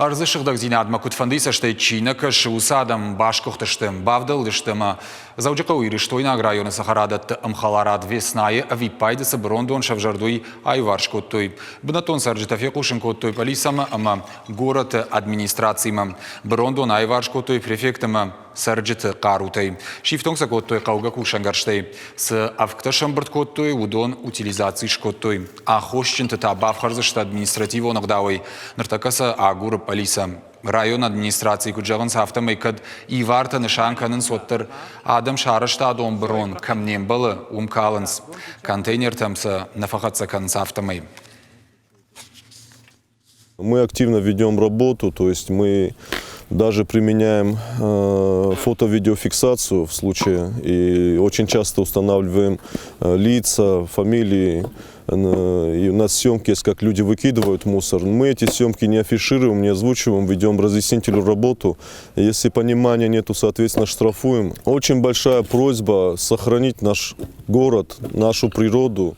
Ӕрдзы сыгъдӕгдзинадмӕ куыдфӕндыйы цӕстӕй чи нӕ кӕсы, уыцы адӕм басгуыхтысты, бавдӕлдысты ӕмӕ Дзӕуджыхъӕуы Ирыстойнаг районы цӕхӕрадӕтты ӕмхӕларад «Весна-йы» ӕвиппайды цы бырондон сӕвзӕрд, уый аиуварс кодтой. Бынӕттон цӕрджытӕ фехъусын кодтой пъӕлицӕмӕ ӕмӕ горӕты администрацимӕ. Бырондон аиуварс кодтой префект ӕмӕ цӕрджыты хъарутӕй. Сифтонг сӕ кодтой хъӕугӕ кусӕнгӕрзтӕй. Цы ӕвгтӕ сӕмбырд кодтой, уыдон утилизаци скодтой. Аххосджынты та бафхӕрдзысты административон ӕгъдауӕй. Ныртӕккӕ сӕ агуры пъӕлицӕ. Районы администрацийы куыд зӕгъынц, афтӕмӕй кӕд ивартӕ нысан кӕнынц, уӕддӕр адӕм сӕ арӕзтадон бырон кӕм не мбӕлы, уым калынц. Контейнертӕм сӕ нӕ фӕхӕццӕ кӕнынц афтӕмӕй. Мы активно ведем работу, то есть мы даже применяем фото-видеофиксацию в случае и очень часто устанавливаем лица, фамилии. И у нас съемки есть, как люди выкидывают мусор. Мы эти съемки не афишируем, не озвучиваем, ведем разъяснительную работу. Если понимания нету, соответственно, штрафуем. Очень большая просьба сохранить наш город, нашу природу.